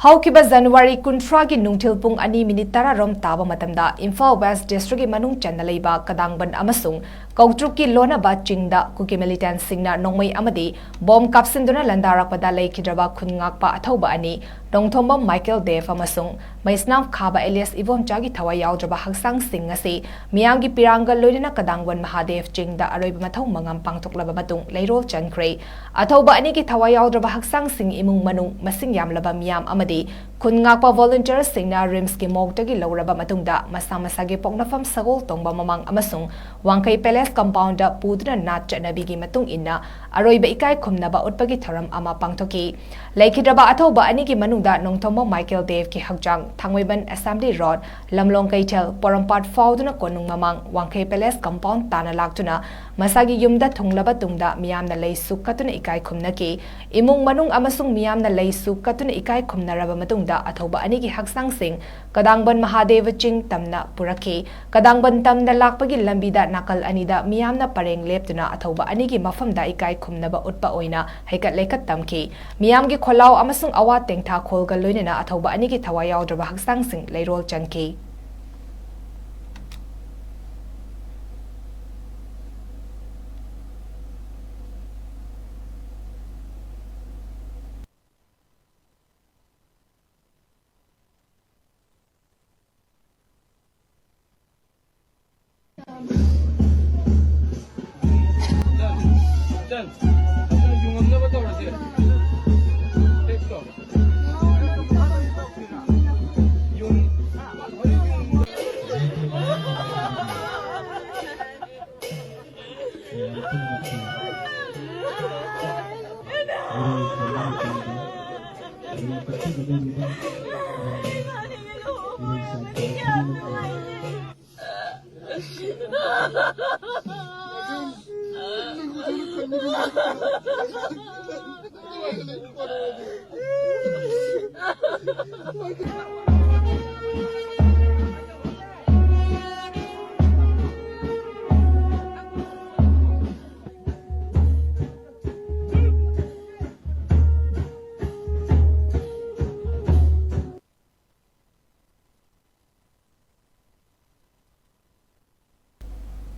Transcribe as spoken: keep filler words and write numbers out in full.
ꯍꯧꯈꯤꯕ ꯖꯅꯋꯥꯔꯤ ꯀꯨꯟꯊ꯭ꯔꯥꯒꯤ ꯅꯨꯡꯊꯤꯜ ꯄꯨꯡ ꯑꯅꯤ ꯃꯤꯅꯤꯠ ꯇꯔꯥ ꯔꯣꯝ ꯇꯥꯕ ꯃꯇꯝꯗ ꯏꯝꯐꯥꯜ ꯋꯦꯁ ꯗꯤꯁꯇ꯭ꯔꯤꯛꯀꯤ ꯃꯅꯨꯡ ꯆꯟꯅ ꯂꯩꯕ ꯀꯗꯥꯡꯕꯟ ꯑꯃꯁꯨꯡ ꯀꯧꯇ꯭ꯔꯨꯛꯀꯤ ꯂꯣꯟꯅꯕ ꯆꯤꯡꯗ ꯀꯨꯀꯤ ꯃꯤꯂꯤꯇꯦꯟꯁꯤꯡꯅ ꯅꯣꯡꯃꯩ ꯑꯃꯗꯤ ꯕꯣꯝ ꯀꯥꯞꯁꯤꯟꯗꯨꯅ ꯂꯥꯟꯗꯥꯔꯛꯄꯗ ꯂꯩꯈꯤꯗ꯭ꯔꯕ ꯈꯨꯟ ꯉꯥꯛꯄ ꯑꯊꯧꯕ ꯑꯅꯤ, ꯅꯣꯡꯊꯣꯝꯕꯝ ꯃꯥꯏꯀꯦꯜ ꯗꯦꯕ ꯑꯃꯁꯨꯡ ꯃꯩꯁꯅꯥꯝ ꯈꯥꯕ ꯑꯦꯂꯤꯌꯥꯁ ꯏꯕꯣꯝꯆꯥꯒꯤ ꯊꯋꯥꯏ ꯌꯥꯎꯗ꯭ꯔꯕ ꯍꯛꯆꯥꯡꯁꯤꯡ ꯑꯁꯤ ꯃꯤꯌꯥꯝꯒꯤ ꯄꯤꯔꯥꯡꯒ ꯂꯣꯏꯅꯅ ꯀꯗꯥꯡꯕꯟ ꯃꯍꯥꯗꯦꯕ ꯆꯤꯡꯗ ꯑꯔꯣꯏꯕ ꯃꯊꯧ ꯃꯉꯝ ꯄꯥꯡꯊꯣꯛꯂꯕ ꯃꯇꯨꯡ ꯂꯩꯔꯣꯜ ꯆꯟꯈ꯭ꯔꯦ꯫ ꯑꯊꯧꯕ ꯑꯅꯤꯒꯤ ꯊꯋꯥꯏ ꯌꯥꯎꯗ꯭ꯔꯕ ꯍꯛꯆꯥꯡꯁꯤꯡ ꯏꯃꯨꯡ ꯃꯅꯨꯡ, ꯃꯁꯤꯡ ꯌꯥꯝꯂꯕ ꯃꯤꯌꯥꯝ ꯑꯃꯗꯤ ꯈꯨꯟ ꯉꯥꯛꯄ ꯚꯣꯂꯨꯟꯇꯤꯌꯔꯁꯤꯡꯅ ꯔꯤꯝꯁꯀꯤ ꯃꯣꯔꯒꯇꯒꯤ ꯂꯧꯔꯕ ꯃꯇꯨꯡꯗ ꯃꯁꯥ ꯃꯁꯥꯒꯤ ꯄꯣꯛꯅꯐꯝ ꯁꯒꯣꯜ ꯇꯣꯡꯕ ꯃꯃꯥꯡ ꯑꯃꯁꯨꯡ ꯋꯥꯡꯈꯩ ꯄꯦꯂꯦꯁ ꯀꯝꯄꯥꯎꯟꯗ ꯄꯨꯗꯨꯅ ꯅꯥꯠ ꯆꯠꯅꯕꯤꯒꯤ ꯃꯇꯨꯡ ꯏꯟꯅ ꯑꯔꯣꯏꯕ ꯏꯀꯥꯏ ꯈꯨꯝꯅꯕ ꯎꯠꯄꯒꯤ ꯊꯧꯔꯝ ꯑꯃ ꯄꯥꯡꯊꯣꯛꯈꯤ꯫ ꯂꯩꯈꯤꯗ꯭ꯔꯕ ꯑꯊꯧꯕ ꯑꯅꯤꯒꯤ ꯃꯅꯨꯡꯗ ꯅꯣꯡꯊꯣꯝꯕꯝ ꯃꯥꯏꯀꯦꯜ ꯗꯦꯕꯀꯤ ꯍꯛꯆꯥꯡ ꯊꯥꯡꯃꯩꯕꯟ ꯑꯦꯁꯦꯝꯕ꯭ꯂꯤ ꯔꯣꯗ, ꯂꯝꯂꯣꯡ ꯀꯩꯊꯦꯜ, ꯄꯣꯔꯣꯝꯄꯥꯠ ꯐꯥꯎꯗꯨꯅ ꯀꯣꯅꯨꯡ ꯃꯃꯥꯡ ꯋꯥꯡꯈꯩ ꯄꯦꯂꯦꯁ ꯀꯝꯄꯥꯎꯟ ꯇꯥꯟꯅ ꯂꯥꯛꯇꯨꯅ ꯃꯁꯥꯒꯤ ꯌꯨꯝꯗ ꯊꯨꯡꯂꯕ ꯇꯨꯡꯗ ꯃꯤꯌꯥꯝꯅ ꯂꯩꯁꯨ ꯀꯠꯇꯨꯅ ꯏꯀꯥꯏ ꯈꯨꯝꯅꯈꯤ꯫ ꯏꯃꯨꯡ ꯃꯅꯨꯡ ꯑꯃꯁꯨꯡ ꯃꯤꯌꯥꯝꯅ ꯂꯩꯁꯨ ꯀꯠꯇꯨꯅ ꯏꯀꯥꯏ ꯈꯨꯝꯅꯔꯕ ꯃꯇꯨꯡꯗ ꯑꯊꯧꯕ ꯑꯅꯤꯒꯤ ꯍꯛꯆꯥꯡꯁꯤꯡ ꯀꯗꯥꯡꯕꯟ ꯃꯍꯥꯗꯦꯕ ꯆꯤꯡ ꯇꯝꯅ ꯄꯨꯔꯛꯈꯤ꯫ ꯀꯗꯥꯡꯕꯟ ꯇꯝꯗ ꯂꯥꯛꯄꯒꯤ ꯂꯝꯕꯤꯗ ꯅꯥꯀꯜ ꯑꯅꯤꯗ ꯃꯤꯌꯥꯝꯅ ꯄꯔꯦꯡ ꯂꯦꯞꯇꯨꯅ ꯑꯊꯧꯕ ꯑꯅꯤꯒꯤ ꯃꯐꯝꯗ ꯏꯀꯥꯏ ꯈꯨꯝꯅꯕ ꯎꯠꯄ ꯑꯣꯏꯅ ꯍꯩꯀꯠ ꯂꯩꯀꯠ ꯇꯝꯈꯤ꯫ ꯃꯤꯌꯥꯝꯒꯤ ꯈꯣꯜꯂꯥꯎ ꯑꯃꯁꯨꯡ ꯑꯋꯥ ꯇꯦꯡꯊꯥ ꯈꯣꯜꯒ ꯂꯣꯏꯅꯅ ꯑꯊꯧꯕ ꯑꯅꯤꯒꯤ ꯊꯋꯥꯏ ꯌꯥꯎꯗ꯭ꯔꯕ ꯍꯛꯆꯥꯡꯁꯤꯡ ꯂꯩꯔꯣꯜ ꯆꯟꯈꯤ꯫